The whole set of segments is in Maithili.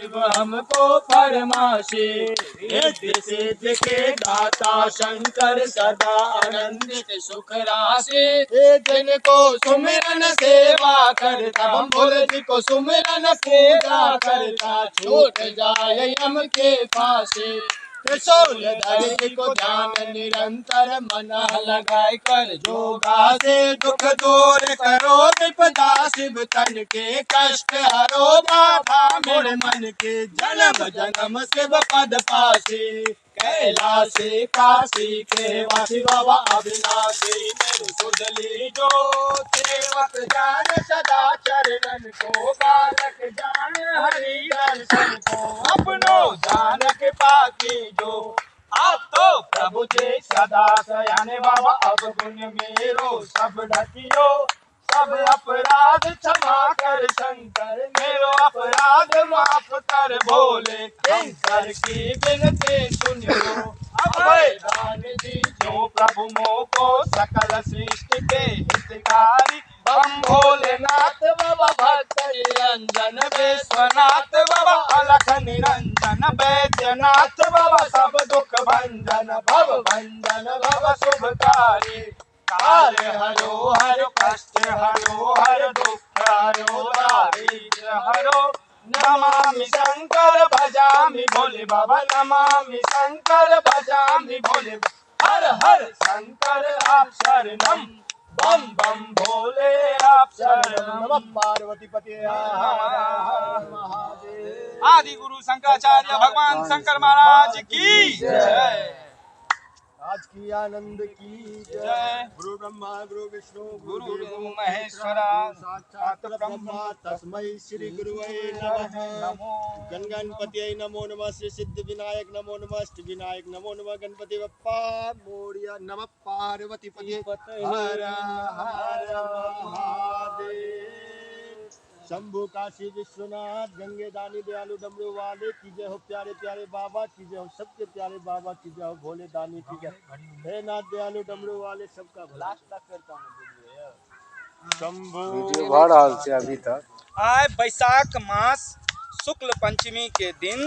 शिव हमको फरमाशी। रिद्धि सिद्धि के दाता शंकर सदा आनंदित सुख राशि। जिनको सुमिरन सेवा करता, बम भोले जी को सुमिरन पूजा करता, छूट जाए यम के फांसी। त्रिशूल धर को ध्यान निरंतर मन लगाए कर जोगा से, दुख दूर करो विपदा शिव तन के कष्ट हरो, बाधा मोर मन के जन्म जन्म शिव पद पासी। कैलाशी काशी के वासी बाबा अविनाशी, मेरे सुध लीजो सेवक जान सदा चरणन को, बालक जान हरि दर्शन को, अपनो दान कृपा कीजो। आप तो प्रभु जी सदा सयाने बाबा, अब गुण मेरो सब ढकियो, सब अपराध क्षमा कर शंकर, मेरो अपराध माफ कर भोले, शंकर की विनती सुनियो। अभय दान दीजो प्रभु मोको, सकल सृष्टि के हितकारी, बम भोलेनाथ बाबा भक्त निरंजन, विश्वनाथ बाबा अलख निरंजन, वैद्यनाथ बाबा सब दुख भंजन, भव भंजन भव शुभकारी। काल हरो हर कष्ट हरो हर दुख हरो दारिद्र हरो, नमामि शंकर भजामि भोले बाबा, नमामि शंकर भजामि भोले, हर हर शंकर आप शरणम, बम बम भोले आप शरणम। नमः पार्वती पते हर महादेव। आदि गुरु शंकराचार्य भगवान शंकर महाराज की जय। आज की आनंद की जय। जय। गुरु ब्रह्मा गुरु विष्णु गुरु गुरु महेश्वरा साक्षात ब्रह्मा तस्मै श्री गुरुवे नमः। नमो गण गणपति नमो नमः, श्री सिद्ध विनायक नमो नमः, अष्ट विनायक नमो नमः, गणपति बप्पा मोरिया नमः पार्वती पते हर हर महादेव। शंभु काशी विश्वनाथ गंगे दानी दयालु डमरू वाले की जय हो, प्यारे प्यारे बाबा की जय हो, सबके प्यारे बाबा की जय हो, भोले दानी की जय। हे नाथ दयालु डमरू वाले सबका भला। शंभु वीडियो भऽ रहल छै अभी तक। आइ बैसाख मास शुक्ल पंचमी के दिन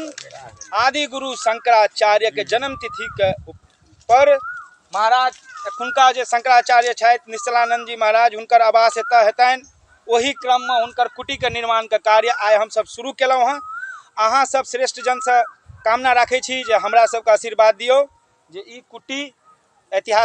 आदि गुरु शंकराचार्य के जन्म तिथि के पर महाराज एखुनका जे शंकराचार्य छथि निश्चलानंद जी महाराज, हुनकर आवास एतऽ हेतनि। ओही क्रममे हुनकर कुटीके निर्माणके कार्य आइ हमसब शुरू केलहुँ हँ। अहाँ सब श्रेष्ठ जनसँ कामना राखै छी जे हमरा सबके आशीर्वाद दियौ जे ई कुटी ऐतिहासिक